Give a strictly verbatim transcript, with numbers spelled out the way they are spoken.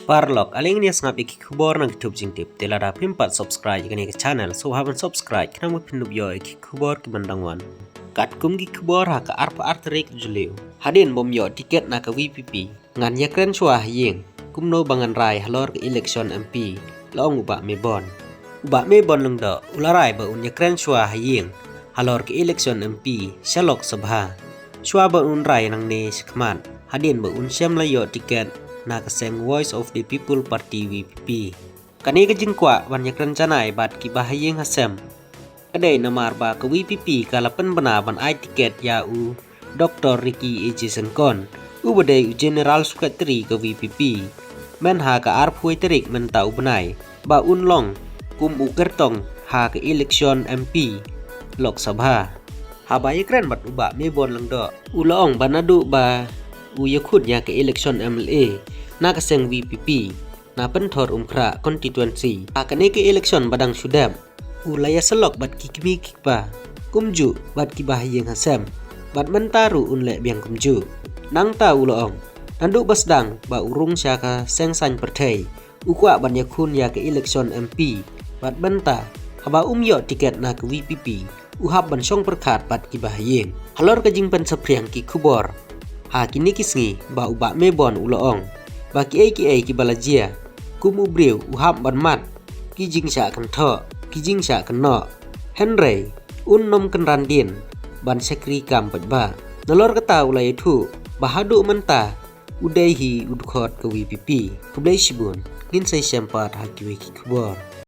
Paralok, ale ngin ïa sngap ïa ki khubor na ki YouTube jingtip. Te lada phim pat subscribe ïa kane ka channel, sngewbha ban subscribe khnang ba phin ïoh ïa ki khubor kiban dang wan. Katkum ki khubor, ha ka arphew ar tarik Jylliew, hadien bym ïoh tiket na ka VPP, ngan ïakren shuwa ha ïing kumno ba ngan rai halor ka election MP, la ong u Bah Maybon. U Bah Maybon Lyngdoh u la rai ba un ïakren shuwa ha ïing halor ka election MP sha Lok Sabha, shuwa ba un rai nangne shakhmat, hadien ba un shem la ïoh tiket na ka seng Voice of the People Party, VPP. Kane ka jingkwah ban ïakren janai bad ki bahaïing hasem ka dei namar ba ka VPP ka la pynbna ban ai tiket ïa u Dr Ricky A J Syngkon, uba dei u General Secretary ka VPP, myn ha ka arphew tarik mynta u bnai, ba un long kum u kyrtong ha ka election MP Lok Sabha. Haba ïakren bad u Bah Maybon Lyngdoh, u la ong ba naduh ba u ïakhun ïa ka election MLA na ka seng VPP na Pynthorumkhrah constituency, ha kane ka election ba dang shu dep, u la ïasyllok bad ki kmie ki kpa, kumjuh bad ki bahaïing hasem, bad mynta ruh un leh biang kumjuh. Nangta u la ong, naduh ba sdang ba u rung sha ka seng saiñ pyrthei, u kwah ban ïakhun ïa ka election MP, bad mynta haba um ïoh tiket na ka VPP, u hap ban shong pyrkhat bad ki bahaïing. Halor ka jingpynsaphriang ki khubor ha kine ki sngi, ba u Bah Maybon u la ong ba kiei kiei kiba la jia, kum u briew u hap ban mad ki jingshah kynthoh, ki jingshah kynnoh, hynrei un nym kynran dien ban shakri kam paidbah. Nalor kata u la ïathuh ba haduh mynta u dei hi u dkhot ka VPP. Khublei shibun, ngin sa ïashem pat ha kiwei ki khubor.